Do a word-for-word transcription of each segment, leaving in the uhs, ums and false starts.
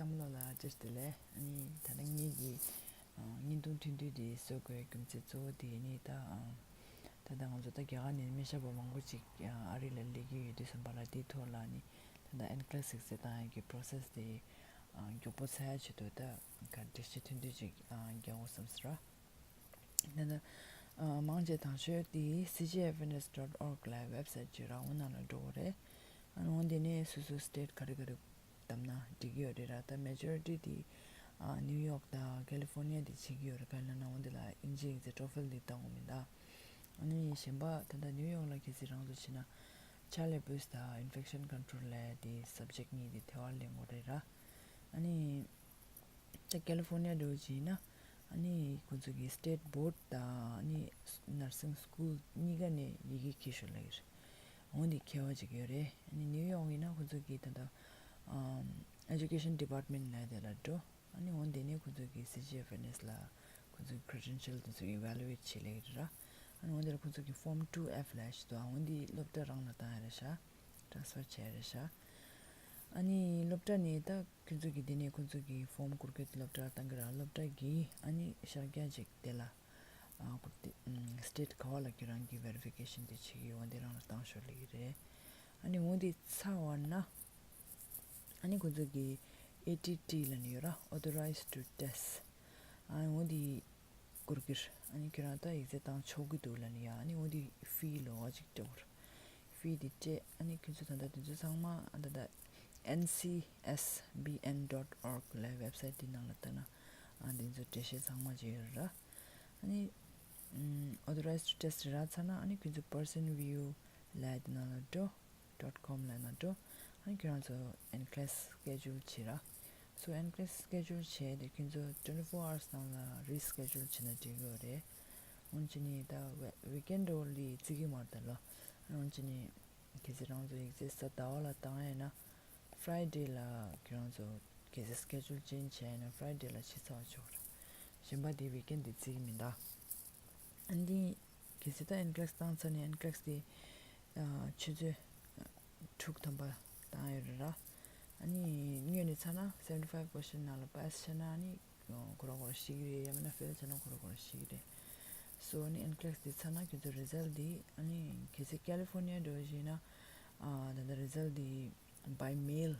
བསམ་བློ་ལ་བཅར་ཏེ་ལས་ཨ་ནི་ད་ལྟ་ངེད་ཀྱི་ཨ་བརྙན་ཐུང་ཐུང་ཐུང་འདི་བཟོ་དགོས་རྒྱུ་མཚན་གཙོ་བོ་དེ་ནི་ད་ཨ་ད་ལྟ་ང་ཚོ་ད་རྒྱ་གར་ནས་སྨན་ཞབས་པ་མང་པོ་ཅིག་ཨ་ཨ་རི་ལ་སླེབས་ཀྱི་ཡོད་དུས་ཙམ་པ་ལ་དེའི་ཐོག་ལ་ནི་ད་ལྟ་ཨེན་ཀི་ལེ་སི་ཡིག་ཚད་བཏང་ཡག་གི་པོ་རོ་སེ་སི་དེ་ཨ་མགྱོགས་པོ་ཚར་ཡག་ཆེད་དུ་ད་ག་སྒྲིག་གཞི་ཐུང་ཐུང་ཅིག་ཨ་རྒྱག་དགོས་བསམ་སོང་ར། ད་ལྟ་ཨ་མང་ཆེ་དང་ཤོས་དེ་སི་ཇི་ཨེཕ་ཨེན་ཨེས་ཌོཊ་ཨོར་གི་ལ་ཝེབ་སའིཊ་ཅིག་རག་འོ་ནང་ལ་འགྲོ་དགོས་རེད། ཨ་ནི་འོ་དེ་ནས་སོ་སོ་སི་ཊེཊ་ག་རེ་ག་རེ་བདམས་ན་འགྲིག་གི་ཡོད་རེད་ར། ད་མེ་ཇོ་རི་ཊི་དེ་ཨ་ནིའུ་ཡོག་དང་ཀ་ལི་ཧྥོར་ནི་ཡ་དེ་བྱེད་ཀྱི་ཡོད་རེད། ག་ལབ་ན་འོ་དེ་ལ་ཨིན་ཇི་ཡིག་ཚད་ཊོ་ཧྥལ་དེ་བཏང་དགོས་མིན་ད། ཨ་ནི་གཞན་པ་ད་ལྟ་ནིའུ་ཡོག་ལ་གལ་སྲིད་རང་ཚོ་ཕྱིན་ན་ཆའེལ་ཌི་ཨེ་བིའུ་སི་དང་ཨིན་ཕེག་ཤན་ཀོན་ཊོལ་ལབ་དེ་སབ་ཇེག་གཉིས་དེ་ཐོ་བ་ལེན་དགོས་རེད་ར། ཨ་ནི་ད་ཀ་ལི་ཧྥོར་ནི་ཡ་འདྲ་བོ་ཅིག་ཡིན་ན་ཨ་ནི་ཁོང་ཚོ་གི་སི་ཊེཊ་བྷོརཌ་དང་ཨ་ནི་ནར་སིང་སི་ཀུལ་གཉིས་ཀ་ནས་ཡི་གེ་འཁྱེར་ཤོག་ལབ་ཀྱི་རེད། འོ་འདི་ཁྱད་པར་ཅིག་ཡོད་རེད། ཨ་ནི་ནིའུ་ཡོག་ཡིན་ན་ཁོང་ཚོ་གི་ད་ལྟ་ཨེ་ཇུ་ཀེ་ཤན་ཌི་པཱརཊ་མེན་ཊི་ལབ་དེ་ལ་འགྲོ། ཨ་ནི་འོ་འདི་ནས་ཁོང་ཚོ་གི་སི་ཇི་ཨེཕ་ཨེན་ཨེས་ལ་ཁོང་ཚོ་གི་ཁི་རེ་ཌེན་ཤལ་དེ་ཚོ་ཨི་ཝེ་ལུ་ཨེཊ་བྱེད་ལེ་རེད་ར། ཨ་ནི་འོ་འདི་ལ་ཁོང་ཚོ་གི་ཕོམ་ཊུ་ཨེཕ་ལབ་ཞིག་འདུག་འོ་འདི་སློབ་གྲྭ་རང་ལ་བཏང་ཡ་རེད་ཤག་ཊེ་རན་སི་ཕར་བྱས་རེད་ཤག་ཨ་ནི་སློབ་གྲྭ་ནས་ད་ཁྱོད་ཚོ་གི་འདི་ནས་ཁོང་ཚོ་གི་ཕོམ་བསྐུར་གྱི་སློབ་གྲྭར་བཏང་གི་ར། སློབ་གྲྭ་གི་ཨ་ནི་ཤར་རྒྱག་ཅིག་དེ་ལ་ཨ་བསྐུར་ཏེ་ཨམ་སི་ཊེཊ་ག་བ་ལ་ཁྱོད་རང་གི་ཝེ་རི་ཕི་ཀེ་ཤན་དེ་བྱེད་ཀྱི་ཡོད་འདི་རང་ལ་བཏང་ཤོག་ལབ་ཀྱི་རེད། ཨ་ནི་འོ་འདི་ཚར་བ་ན་ཨ་ནི་ཁོང་ཚོ་གི་ཨེ་ཊི་ཊི་ལབ་ནི་ཡོད་ར། Authorized to Test ཨ་ནི་འོ་འདི་བསྐུར་གྱི་རེད། ཨ་ནི་ཁྱོད་རང་ད་ཡིག་ཚད་བཏང་ཆོག་གི་འདུག་ལབ་ནི་ཡ། ཨ་ནི་འོ་འདི་ཕི་ལོགས་ཀ་ཅིག་སྤྲད་དགོས་རེད། ཕི་འདི་སྤྲད། ཨ་ནི་ཁྱོད་ཚོ་ད་ལྟ་དེ་ཚོ་ཚང་མ་ཨ་ད་ལྟ་ཨེན་སི་ཨེས་བི་ཨེན་ཌོཊ་ཨོར་གི་ལབ་ཝེབ་སའིཊ་འདི་ནང་ལ་བལྟས་ན་ཨ་དེ་ཚོ་འགྲེལ་བཤད་ཚང་མ་བྱས་ཡོད་རེད་ར། ཨ་ནི་ཨམ་Authorized to Test རག་ཚར་ན་ཨ་ནི་ཁྱོད་ཚོ་པར་སན་བིའུ་ལབ་དེ་ནང་ལ་འགྲོ། ཌོཊ་ཀོམ་ལབ་ན་འགྲོ། ཨ་ནི་ཁྱོད་རང་ཚོ་ཨེན་ཀི་ལེ་སི་སི་ཀེ་ཇུལ་བྱེད་ར། སོ་ཨེན་ཀི་ལེ་སི་སི་ཀེ་ཇུལ་བྱས་དེ་ཁྱོད་ཚོ་ཊུ་ཝེན་ཊི་ཕོར་ཨ་ཝར་སི་ནང་ལ་རི་སི་ཀེ་ཇུལ་བྱེད་ན་འགྲིག་གི་ཡོད་རེད། འོན་ཀྱང་ནི་ད་ཝི་ཀེན་ཌི་འོན་ལི་བརྩི་གི་མ་རེད་ད་ལོ། འོན་ཀྱང་ནི་གལ་སྲིད་རང་ཚོ་ཡིག་ཚད་གཟའ་ཟླ་བ་ལ་བཏང་ཡ་ཡིན་ན་ཕ་རའི་ཌེ་ལ་ཁྱོད་རང་ཚོ་གལ་སྲིད་སི་ཀེ་ཇུལ་ཅེན་ཇི་བྱས་ཡིན་ན་ཕ་རའི་ཌེ་ལ་ཕྱི་ཚར་བ་ཆོག་ར། གཞན་པ་དེ་ཝི་ཀེན་ཌི་བརྩི་གི་མིན་ད། ཨ་འདི་གལ་སྲིད་ད་ཨེན་ཀི་ལེ་སི་བཏང་ཚར་ནས་ཨེན་ཀི་ལེ་སི་དེ་ཨ་ཆུ་ཚོད་ཨ་དྲུག་ཐམ་པ་བཏང་ཡོད་རེད་ར། ཨ་ནི་སྔོན་ནས་ཚར་ན་སེ་ཝེན་ཊི་ཕའིབ་པར་སེན་ཊི་ནང་ལ་པཱ་སི་བྱས་ན་ཨ་ནི་ཁོ་རང་ཁོ་རང་ཤེས་ཀྱི་རེད། ཡང་མིན་ན་ཕེལ་བྱས་ན་ཁོ་རང་ཁོ་རང་ཤེས་ཀྱི་རེད། སོ་ཨ་ནི་ཨེན་ཀི་ལེ་སི་དེ་ཚར་ན་ཁྱོད་ཚོ་རི་ཛལ་ཊི་དེ་ཨ་ནི་གལ་སྲིད་ཀ་ལི་ཧྥོར་ནི་ཡ་འགྲོ་བཞིན་ན་ཨ་ད་ལྟ་རི་ཛལ་ཊི་དེ་བའི་མེལ་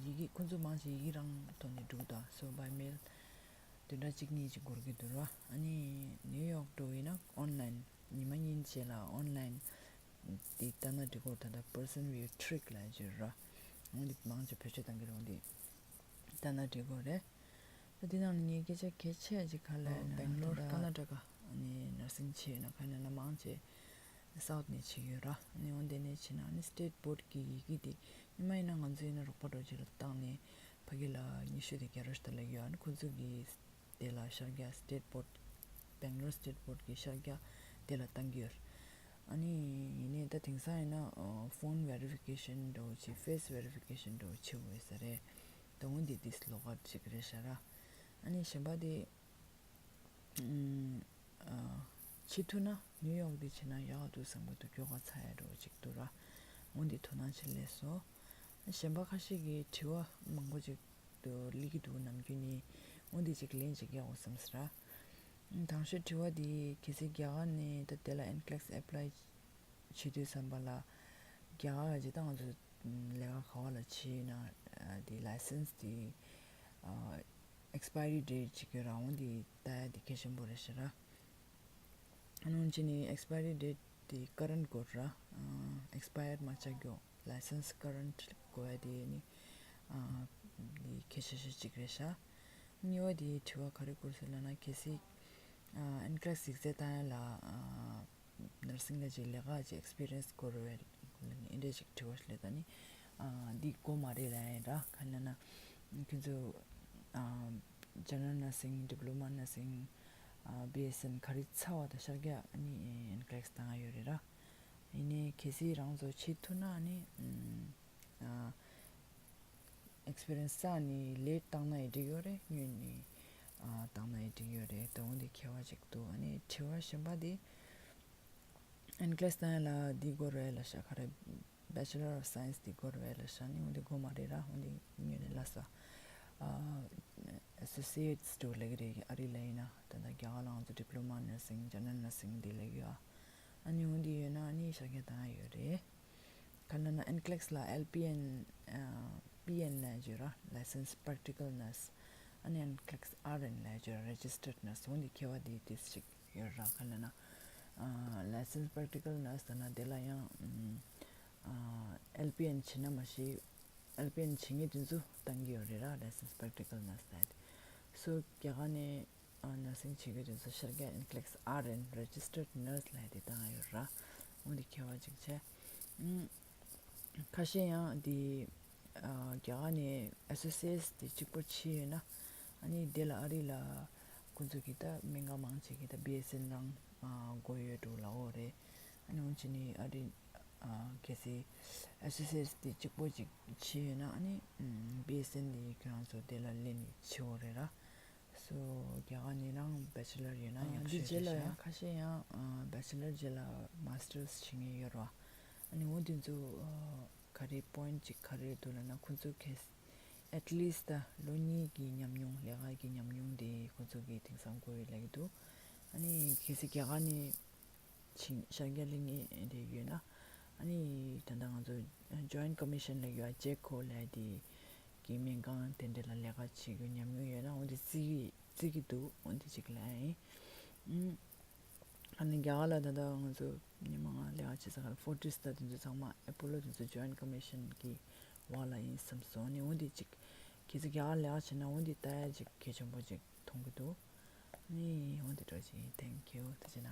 ཡི་གེ་ཁོ་ཚོ་མང་ཆེ་ཡི་གེ་རང་ཐོག་ནས་འགྲོ་གི་འདུག་སོ་བའི་མེལ་བདུན་ཕྲག་གཅིག་གཉིས་ཅིག་འགོར་གྱི་འདུག་ར། ཨ་ནི་ནིའུ་ཡོག་འགྲོ་ཡིན་ན་ཨོན་ལའིན་ཉི་མ་གཉིས་རྗེས་ལ་ཨོན་ལའིན་དེ་ལྟ་ན་འགྲིག་གོ། ད་ལྟ་པར་སན་བིའུ་ཊི་རིག་ལབ་ཀྱི་ར། འོ་འདི་མང་ཆེ་བེད་སྤྱོད་གཏང་གི་རེད། འོ་འདི་ལྟ་ན་འགྲིག་གོ་རེད། ད་འདི་ནང་ནས་ངས་སྐད་ཆ་གལ་ཆེ་ཅིག་ག་ལབ་ན་སྦེང་ལོར་ད་ཀར་ནཱ་ཊ་ཀ་ཨ་ནི་ནར་སིང་བྱས་ཡོད་ན་ག་ནས་ན་མང་ཆེ་སའུཐ་ནས་བྱེད་ཀྱི་ཡོད་ར། ཨ་ནི་འོ་འདི་ནས་བྱས་ན་ཨ་ནི་སི་ཊེཊ་བྷོརཌ་གི་ཡི་གེ་དེ་ཉི་མ་ཡིན་ན་ང་ཚོ་ཡིན་ན་རོགས་པ་འགྲོ་བྱེད་ལ་བཏང་ནས་ཕ་གི་ལ་ཉི་ཤུ་དེ་རྒྱ་རོ་ཞིག་ད་ལ་ཡོད། ཨ་ནི་ཁོ་ཚོ་གི་དེ་ལ་ཤར་རྒྱག་སི་ཊེཊ་བྷོརཌ་སྦེང་ལོར་སི་ཊེཊ་བྷོརཌ་གི་ཤར་རྒྱག་དེ་ལ་བཏང་གི་ཡོད། ཨ་ནི་ཡིན་ནའི་ད་དེང་སང་ཡིན་ན་ཕོན་ཝེ་རི་ཕི་ཀེ་ཤན་འདྲ་བོ་བྱེད། ཕེ་སི་ཝེ་རི་ཕི་ཀེ་ཤན་འདྲ་བོ་བྱེད་འོས་ས་རེད། ད་འོན་ཏེ་དེ་ལོགས་ཀ་ཅིག་རེད་ཤག་ར། ཨ་ནི་གཞན་པ་དེ་ཨ་བྱེད་ཐུབ་ན་ནིའུ་ཡོག་དེ་བྱེད་ན་ཡག་འདུག་བསམ་གི་འདུག་སྐྱོ་ག་ཚ་ཡ་འདྲ་བོ་ཅིག་འདུག་ར། འོན་ཏེ་དོ་སྣང་བྱེད་ལེགས་སོ། གཞན་པ་ཁ་ཤས་ཀྱིས་དྲི་བ་མང་པོ་ཅིག་ཏུ་སླེབས་ཀྱི་འདུག་ནམ་རྒྱུན་ནི། འོ་འདི་ཅིག་ལན་ཅིག་རྒྱག་དགོས་བསམ་ཟེར། དང་ཤོས་དྲི་བ་འདི་གལ་སྲིད་རྒྱ་གར་ནས་ད་དེ་ལ་ཨེན་ཀི་ལེ་སི་ཨེ་པ་ལའི་བྱེད་དུས་ཙམ་པ་ལ་རྒྱ་གར་གྱི་ད་ང་ཚོ་ལས་ཀ་ག་བ་ལ་བྱེད་ན་འདི་ལའི་སེན་སི་འདི་ཨེག་སི་པའི་རི་ཌེ་ཊི་ཅིག་ཡོད་ར། འོ་འདི་ལྟ་ཡ་འདི་གལ་ཆེན་པོ་རེད་ཤག་ར། ཨ་ནི་འོན་ཀྱང་ནི་ཨེག་སི་པའི་རི་ཌེ་ཊི་དེ་ཀ་རེན་ཊི་དགོས་ར། ཨེག་སི་པ་ཡར་མ་ཆགས་རྒྱུ། ལའི་སེན་སི་ཀ་རེན་ཊི་དགོས་ཡ་དེ་ནི་ཨ་དེ་གལ་ཆེ་ཤོས་གཅིག་རེད་ཤག་གཉིས་པ་དེ་དྲི་བ་ག་རེ་བསྐུར་སོང་ལབ་ན། གལ་སྲིད་ཨ་ཨེན་ཀི་ལེ་སི་ཡིག་ཚད་བཏང་ཡ་ལ་ཨ་ནར་སིང་ལ་ཅིག་ལས་ཀ་ཅིག་ཨེག་སི་པི་རི་ཡན་སི་དགོས་རེད་ལབ་ནི་འདི་འདྲ་ཅིག་དྲི་བ་ཞིག་སླེབས། ད་ནི་ཨ་འདི་དགོས་མ་རེད་ལབ་ཡ་ཡིན་ར། ག་རེ་ལབ་ན་ཁྱོད་ཚོ་ཨ་ཇེ་ནེ་རལ་ནར་སིང་། ཌི་པི་ལོ་མ་ནར་སིང་། ཨ་བི་ཨེས་ཨེན་ག་རེ་ཚར་བ་དང་ཤར་རྒྱག་ཨ་ནི་ཨེན་ཀི་ལེ་སི་བཏང་ཡ་ཡོད་རེད་ར། ཡིན་ནའི་གལ་སྲིད་རང་ཚོ་བྱེད་ཐུབ་ན་ཨ་ནི་ཨ་ཨེག་སི་པི་རི་ཡན་སི་ས་ནི་ལེཊ་བཏང་ན་ཡང་འགྲིག་ཡོད་རེད། སྔོན་ནས་ཨ་བཏང་ན་ཡང་འགྲིག་ཡོད་རེད། ད་འོ་འདི་ཁྱད་པར་ཅིག་འདུག་ཨ་ནི་དྲི་བ་གཞན་པ་འདི་ཨེན་ཀི་ལེ་སི་བཏང་ཡ་ལ་འདི་དགོས་རེད་ལབ་ཤག་ག་རེ་Bachelor of Science འདི་དགོས་རེད་ལབ་ཤག་ནི་འོ་འདི་དགོས་མ་རེད་ར། འོ་འདི་སྔོན་ནས་ལབ་ས། ཨ་ Associates དུ་ལེགས་རེད། ཨ་རི་ལ་ཡིན་ན་ད་ལྟ་རྒྱ་གར་ལ་ང་ཚོ་Diploma Nursing, General Nursing དེ་ལེགས་ཡོད། ཨ་ནི་འོན་ཏེ་ཡོད་ན་ཨ་ནི་ཤར་རྒྱག་བཏང་ཡ་ཡོད་རེད། ག་ལ་ན་NCLEX ལ་LPN, PN ལ་ཡོད་ར། Licensed Practical Nurse། ཨ་ནི་NCLEX RN ལ་ཡོད་ར། Registered Nurse། འོན་ཏེ་ཁྱད་པར་དེ་དེ་ཞིག་ཡོད་ར། ག་ལ་ན་Licensed Practical Nurse ད་ན་དེ་ལ་ཡང་LPN བྱེད་ན་མ་ཤེས། LPN བྱེད་མཁན་དེ་ཚོ་བཏང་གི་ཡོད་རེད་ར། Licensed Practical Nurse ལ་དེ། སོ་རྒྱ་གར་ནས་Nursing བྱེད་མཁན་དེ་ཚོ་ཤར་རྒྱག་NCLEX RN, Registered Nurse ལ་དེ་བཏང་ཡོད་ར། འོན་ཏེ་ཁྱད་པར་ཅིག་བྱས། ཁ་ཤས་ཡང་དེ་རྒྱ་གར་ནས་Associates དེ་གཅིག་པོ་ཕྱིན་ཡོད་ན། ཨ་ནི་དེ་ལ་ཨ་རི་ལ་ཁོང་ཚོ་གི་ད་སྨན་ཁང་མང་ཆེ་གི་ད་BSN རང་དགོས་ཡོད་འགྲོ་ལབ་ཡོད་རེད། ཨ་ནི་འོན་ཆེ་ནི་ཨ་རི་གལ་སྲིད་Associates དེ་གཅིག་པོ་ཅིག་ཕྱིན་ཡོད་ན། ཨ་ནི་BSN དེ་ཁྱོད་རང་ཚོ་དེ་ལ་ལེན་ནས་ཕྱིན་ཡོད་རེད་ར། སོ་རྒྱ་གར་ནས་རང་Bachelor ཡོད་ན་ཡག་ཤོས་རེད་ཤག་འདི་རྗེས་ལ་ཡང་ཁ་ཤས་ཡང་Bachelor རྗེས་ལ་Masters བྱེད་མཁན་ཡོད་རེད་བ། ཨ་ནི་འོ་དེ་ཚོ་ག་རེ་point ཅིག་ག་རེ་འདུག་ལབ་ན། ཁོང་ཚོ་གལ་སྲིད་at least ད་ལོ་གཉིས་ཀྱི་ཉམས་མྱོང་། ལས་ཀ་གི་ཉམས་མྱོང་དེ་ཁོང་ཚོ་གིས་དེང་སང་དགོས་ཡོད་ལབ་ཀྱི་འདུག་ཨ་ནི་གལ་སྲིད་རྒྱ་གར་ནས་ཕྱིན་ཤར་རྒྱག་ལེན་མཁན་དེ་ཡོད་ན། ཨ་ནི་ད་ལྟ་ང་ཚོ་Joint Commission ལ་ཡོད་ཇེ་ཁོ་ལབ་དེ་གི་སྨན་ཁང་དེ་འདྲ་ལ་ལས་ཀ་བྱེད་རྒྱུ་ཉམས་མྱོང་ཡོད་ན། འོ་དེ་བརྩི་གི་བརྩི་གི་འདུག་འོ་དེ་ཅིག་ལབ་ཡིན། ཨ་ནི་རྒྱ་གར་ལ་ད་ལྟ་ང་ཚོ་ཉི་མ་ང་ལས་ཀ་བྱེད་ས་ག་ལ་Fortis དང་དེ་ཚོ་ཚང་མ་Apollo དེ་ཚོ་Joint Commission གི་འོག་ལ་ཡིན་བསམ་སོང་། ཨ་ནི་འོ་དེ་ཅིག་གལ་སྲིད་རྒྱ་གར་ལས་ཀ་བྱེད་ན་འོ་དེ་ལྟ་ཡ་ཅིག་གལ་ཆེན་པོ་ཅིག་མཐོང་གི་འདུག་ཨ་ནི་འོ་དེ་འདྲ་ཅིག་ཡིན། Thank you. ཐུགས་རྗེ་གནང་།